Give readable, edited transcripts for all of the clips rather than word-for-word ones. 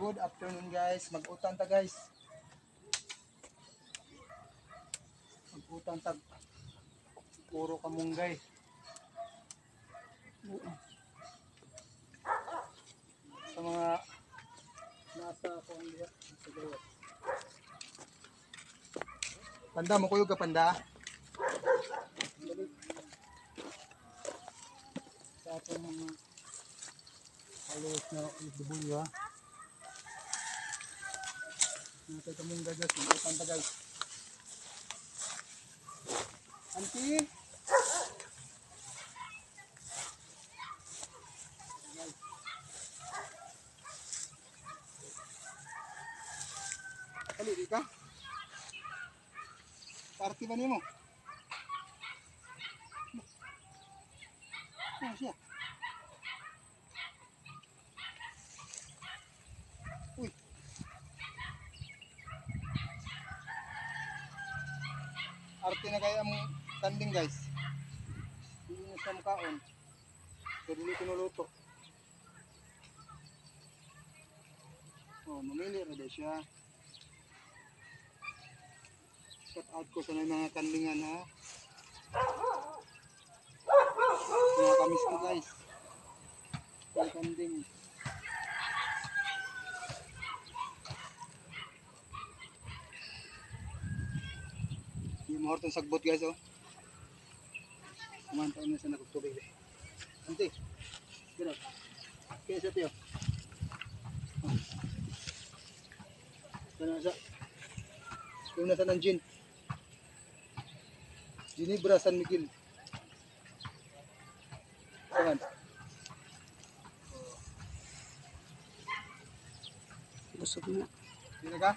Good afternoon, guys. Mag-utan ta, guys. Mag-utan ta. Puro kamunggay. Sa mga nasa kuan diha, sa gawas. Panda mo kuyog ka, panda. Dali. Sa atong mga followers na OFW ha. Nasa kamunggay, guys, mag-utan ta, guys. Auntie! Kali di ka? Party ba nimo? Oh, siya. Uy. Arte na kaya ang kanding, guys. Hindi na siya makaon. Pero dili tinuluto. Oh, mamili ra daw siya. Shout out ko sa mga kandingan ha. Mga kamis ko, guys. Mga kanding. Hindi mo hortong sagbot, guys, oh. Kumanta na sa nagtubig eh. Ante. Gano'n. Kaya sa tiyo. Oh. Gano'n sa. Yung nasa ng gin. Ginebra San Miguel. Saan? Busog na. Hindi na ka?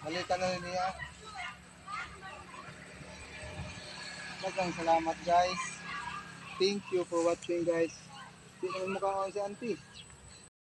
Balikan na niya. Daghang salamat, guys. Thank you for watching, guys. Di naman mukha si auntie.